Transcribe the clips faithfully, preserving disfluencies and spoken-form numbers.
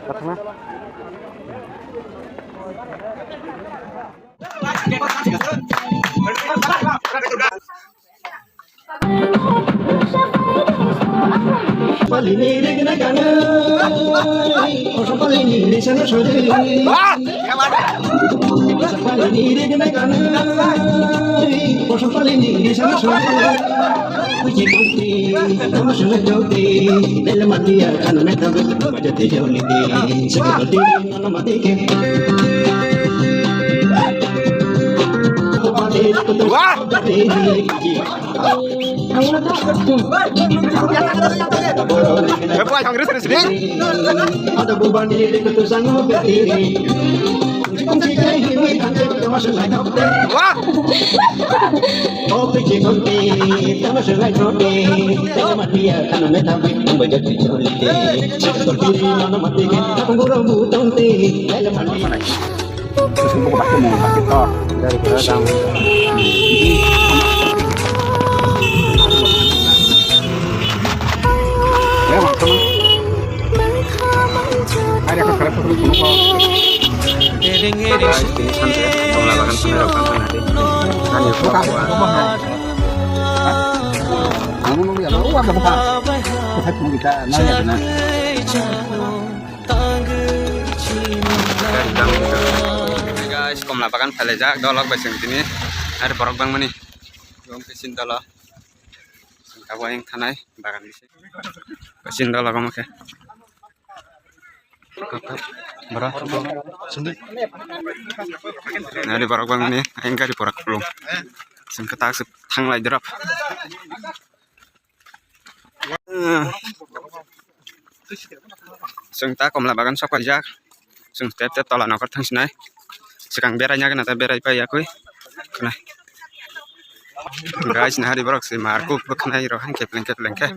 Wah! Wah! Guys, tini sampre, komla bagan sampe rok tang thang nai. Ani buka buka. Ang nung ya, oh, ada buka. Buka tunggu kita, nanya na. Guys, komla bagan phalajak, dolok bai chwng tini. Ari borok bangmani. Gom kisin dolo. Abo yang thanai bagan bisi. Kisin dolo gom khe. Bro. Nari borok bangmani, ang gari borak pulung. Sengke tak se thanglai drop. Chwng ta komla bagan sok paijak. Chwng tep tep tola nokar thang sinai. Swkang berai nagana ta berai pai yakui. Khwnai. Guys, nahari borok se markuk bwkhnai rok han kepleng kepleng khe.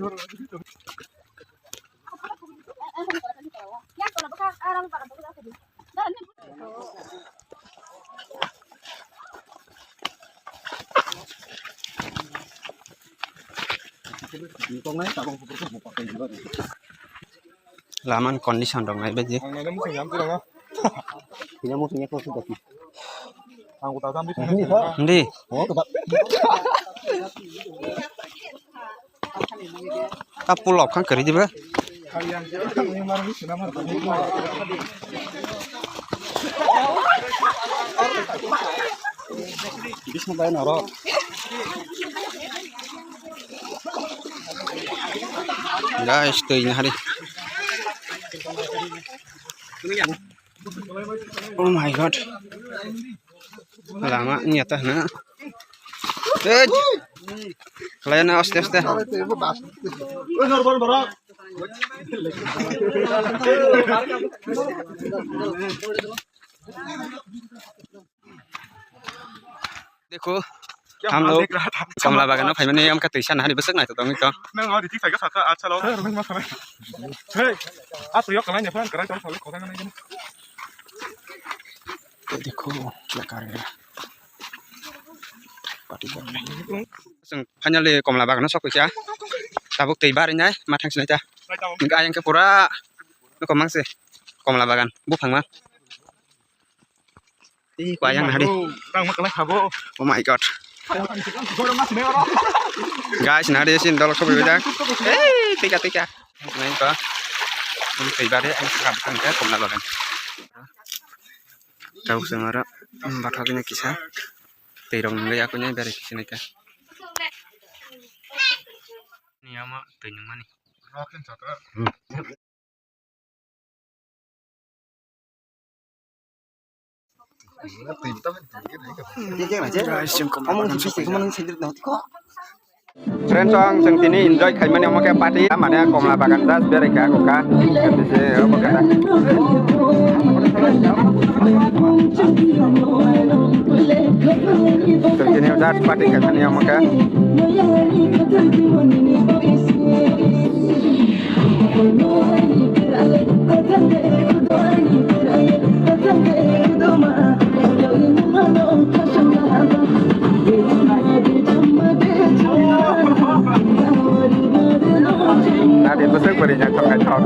Laman condition rok nai baji. Hindi. Ta pull off khan kwrwi diba. Guys, twi nahari. Oh my God. Lama ni ata na. Eh. Khlai na aste aste. Dekho, ham log, kamla bagano phaimani amkha twisa nahari bwswk naithotok wngwi tong. Nang o riti phaikha sakha, acha lo. Hey, rwmai ma sanai. Hey, a to yok kalai ne phan, karai tong, salai khosai nai. Dekho, kya kar gaya. Pati kar rahe. Chwng finally komla bagano sok paikha. Tabuk twi barinai, ma thang sinai ta. Hwnkhe ayang khe pura nuko mangse komla bagan buphang ma. Tei kua yang hari. Tang ma kalai khabo. Oh my God. Guys, nari sin dolok sobi beda. Hey, tika tika. Nai ko. Ini tei bare ang saka bukan ke komla bagan. Tau sengara bathok ini kisa. Tei rong ngai aku nyai bare kisa nika. Ni ama tei nang mani. Friends, ang chwng tini enjoy khaimani omo khe party, mane komla bagan das berai kha, kha. Bisi omo khe. Chwng tini das party khaimani omo khe. Nadi bwswk bwrwi nythok naithok.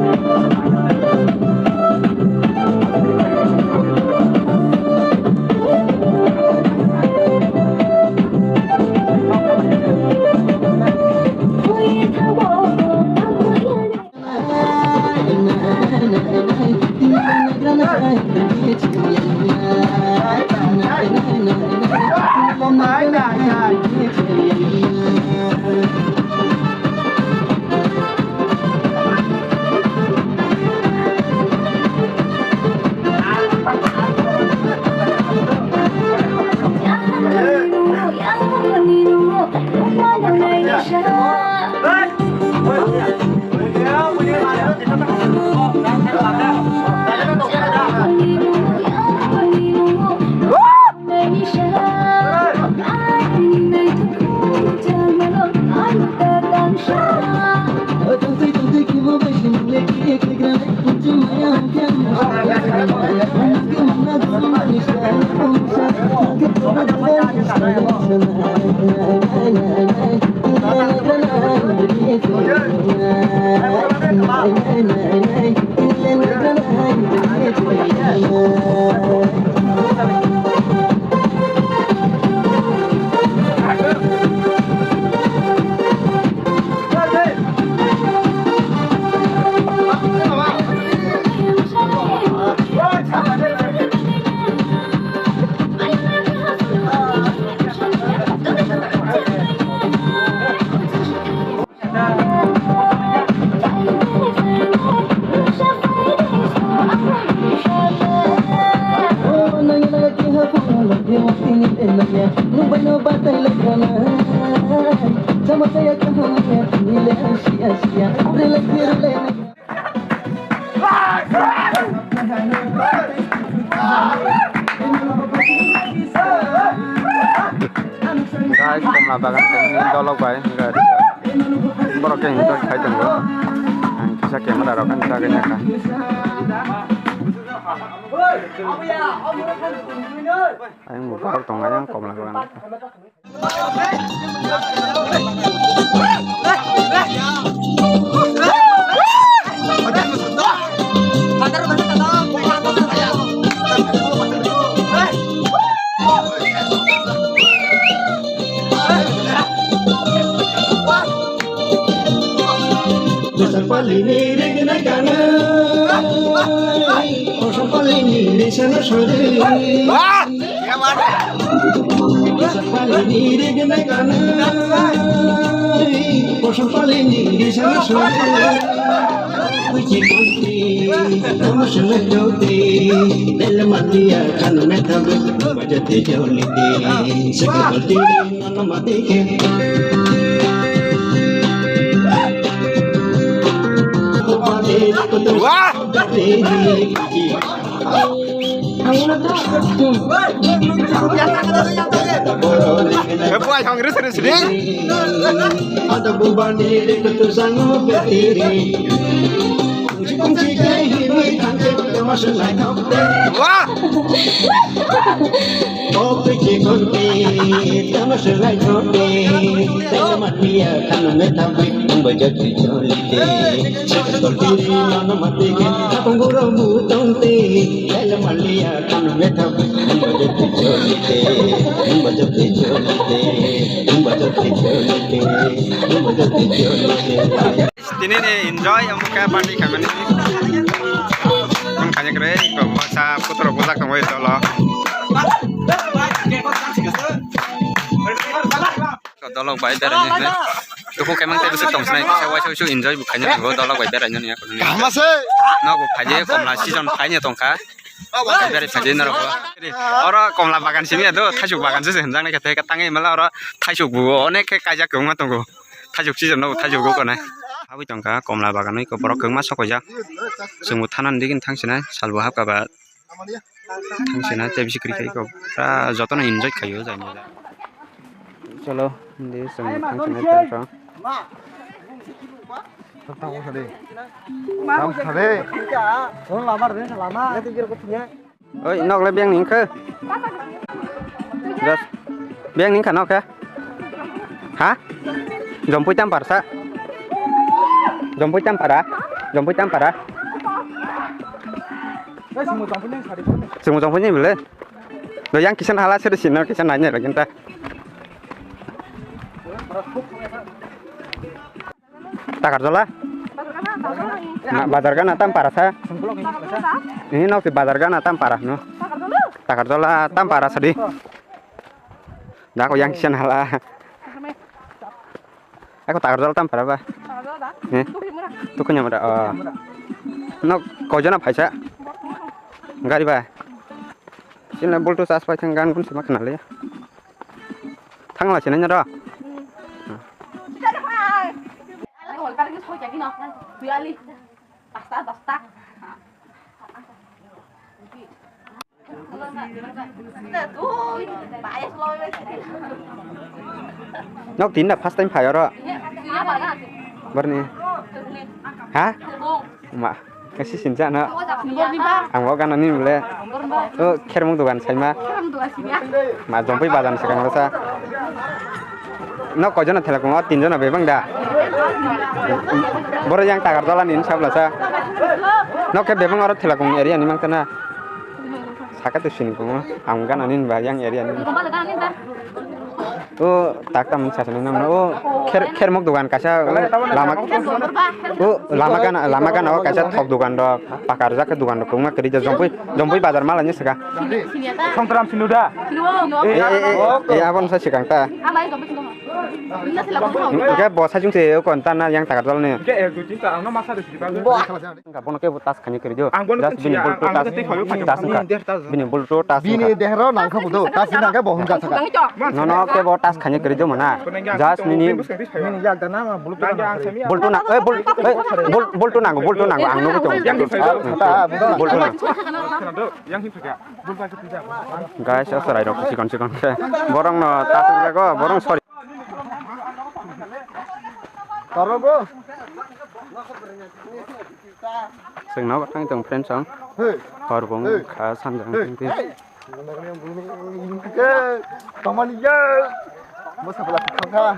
Guys, komla bagan khe nini dolok bai, guys. Borok khe enjoy khai tongo. Ang kisa camera rok ang chagwi nakha. Ayang bo borok tongo, ayang komla bagan. Bwsakpalini regnai kanwi, bwsakpalini risana sori. Bwsakpalini regnai kanwi, bwsakpalini risana sori. Kuchi kuchi, tamo sene jyoti, del matiya kanu me tabu, bajate jolite, sege balti. Wah! Eh, buai hong ris ris ring. Wah! Tini ni enjoy omo khe party khaimani. Ang kanya kre ko basa putro bujak tongwi dolo. Dolok bai berai ni. Tuku kemang tei bwswk tong sinai kisa waisa waisa enjoy bo khaina bo dolok bai berai ni. Kama se. No bo phai komla season phai ni tongkha. Berai phai norok bo. Oro komla bagan simi do thaisuk bagan se hwnjak nai khe tangwi mala oro thaisuk bo onek khe kaijak wngma tongo. Thaisuk season no thaisuk go kone. Habwi tongkha komla bagan oi ko borok kwbangma sok kaijak. Chwng bo thanani digini thang sinai sal bo hapkha ba thang sinai tei bisi kwrwi khe ko pura jotono enjoy khaio jani. Cholo hindi chwng thang sinai tei chwng. Tamo sade. Tamo sade. Oi, nok le beng ni wngkha. Just beng ni wngkha nok khe. Ha? Jompui Tampar sa. Jompui Tampara. Jompui Tampara. Chwngmo jompui ni bwle. Do yang kisa hala seri sino kisa nai nai lagin ta. Takar jola. Na bazar gana tam para sa. Ini nok si bazar gana tam para no. Takarjola tam para sadi. Dako yang kisa hala. Ako Takarjola tam para ba? Eh? Tukunya mura. Oh. Nok kojona phaisa? Gari ba? Sini bultu sas pai thang gan kun sima kenal ya. Thangla sini nyara. Nok tin da first time phai oro. Borni. Ha? Ma. Kasi sinja na. Ang bo gana ni mule. O khermung dogan saima. Ma jompui bajan sekang sa. Nok koi jona thela kung, o tin jona bebang da. Boro yang Takarjola ni sabla sa. Nok khe bebang oro thela kung area ni mangtana. Saka tu sini kung, ang gana ni ba yang area ni. O tak tam sa sini nam o kher kher mok dogan kaisa lama o lama gana lama gana o kaisa thok dogan rok pakar jak dogan rok kung ma kri jompui jompui bazar mala ni saka. Songkram Sinuda. Eh, eh, eh, eh, abon sa sikang ta. Hingke bo sa chungse o kon ta na yang Takarjola ni. Hingka bono ke bo tas khani kri jo. Ang bono tas bini bultu tas. Bini bultu tas. Bini dehro nangkha budo. Tas nangkha bo hingka saka. Nono ke bo tas khani kri jo mana. Jas nini. Bini yak dana bultu na. Bultu na. Eh, bul, eh, bul, bultu nango, bultu nango. Ang nugui tongo. Bultu nango. Guys, o chwrai rok sikon sikon khe borok no ta song jago, borok sorry. Torogo. Chwng nogo thang tong friends ang. Hor bung kha sanjang tong tong. Tomani ya. Mo sabla kha.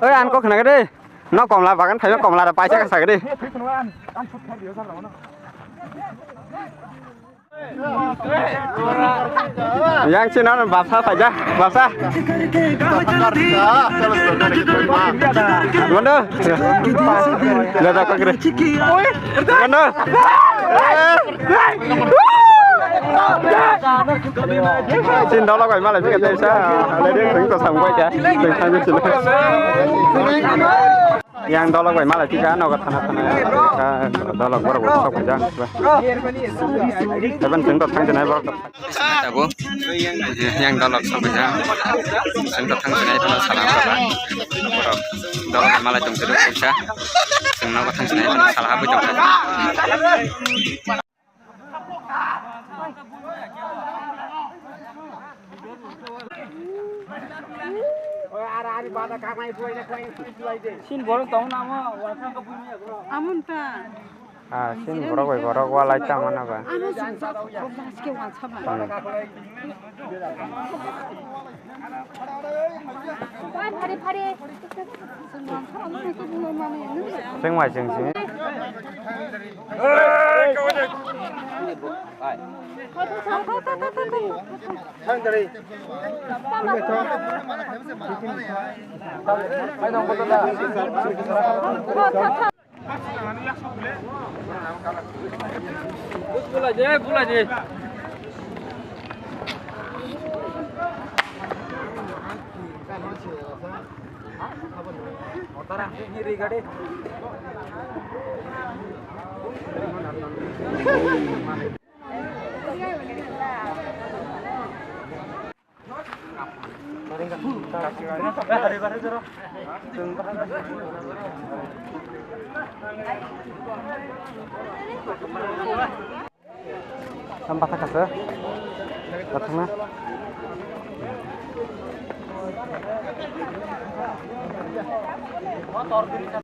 Oi, ang kok khna de. No komla bagan phaima komla da paisa kasa de. Yang sini orang bapsa saja, bapsa. Mana? Lihat apa kira? Mana? Sin dolok bai malai pika desa. Alai de sing to sambai ja. Sing sambai sila. Yang dolok bai malai pika nogo thana thana. Dolok borok borok sok ja. Teban sing to thang jenai borok. Tabo. Yang dolok sampai ja. Sing to thang jenai to salam ba. Borok dolok bai malai tong terus sa. Sing nogo thang jenai to salam ba. Sin borok tong namo. Amun ta. Ah, sin borok bai borok walai ta mana ba. Ano sin sa, sa, sa, sa, sa, sa, sa. Phari, phari. Sengmai sengsi. Tam bata kasa. Batang na.